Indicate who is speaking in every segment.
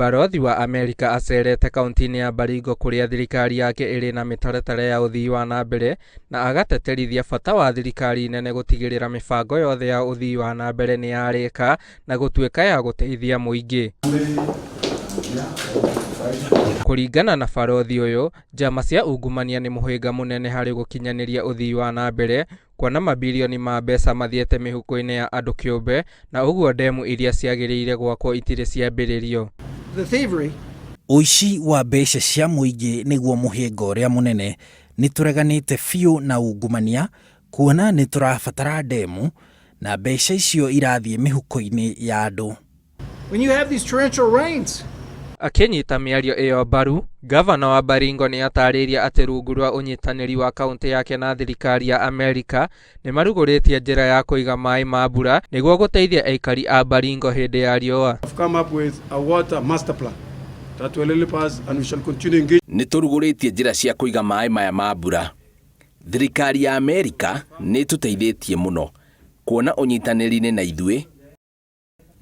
Speaker 1: Barothi wa Amerika acerete kaunti-inĩ ya Baringo kũrĩa thirikari yake ĩrĩ na mĩtaratara ya ũthii wa na mbere na agateterithia bata wa thirikari nene gũtigĩrĩra mĩbango yothe ya ũthii wa na mbere nĩ yarĩka na gũtuĩka ya gũteithia mũingĩ. Kũringana na barothi ũyũ, njama cia ungumania nĩ mũhĩnga mũnene harĩ gũkinyanĩria ũthii wa na mbere kuona mabirioni ma mbeca mathiĩte mĩhuko-inĩ ya andũ kĩũmbe na ũguo ndemu iria ciagĩrĩire gwakwo itirĩ ciambĩrĩrio.
Speaker 2: The thievery
Speaker 3: Ũici wa mbeca cia mũingĩ nĩguo mũhĩnga ũrĩa mũnene. Nĩ tũreganĩte biũ na ungumania kuona nĩ tũrabatara ndemu na mbeca icio irathiĩ mĩhuko-inĩ ya andũ.
Speaker 2: When you have these torrential rains,
Speaker 1: Akĩnyita mĩario ĩyo mbaru, ngavana wa Baringo nĩ atarĩirie atĩ rungu rwa ũnyitanĩri wa kaunti yake na thirikari ya Amerika nĩ marugũrĩtie njĩra ya kũiga maĩ ma mbura nĩguo gũteithia aikari a Baringo hĩndĩ ya riũa.
Speaker 4: Have come up with a water master plan that will help us, and we shall continue engaging
Speaker 5: Nĩ tũrugũrĩtie njĩra cia kũiga maĩ maya ma mbura. Thirikari ya Amerika nĩ ĩtũteithĩtie mũno kuona ũnyitanĩri-inĩ na ithuĩ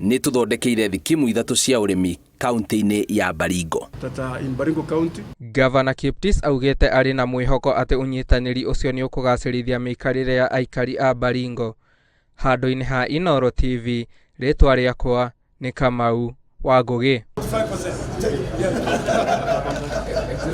Speaker 5: nĩ tũthondekeire thikimu ithatũ cia ũrĩmi kaunti-inĩ ya Baringo.
Speaker 4: That are in Baringo County.
Speaker 1: Gavana Kiptis augĩte arĩ na mwĩhoko atĩ ũnyitanĩri ũcio nĩ ũkũgacĩrithia mĩikarĩre ya aikari a Baringo. Handũ-inĩ ha Inooro TV, rĩtwa rĩakwa nĩ Kamau wa Ngũgĩ.
Speaker 4: 5%.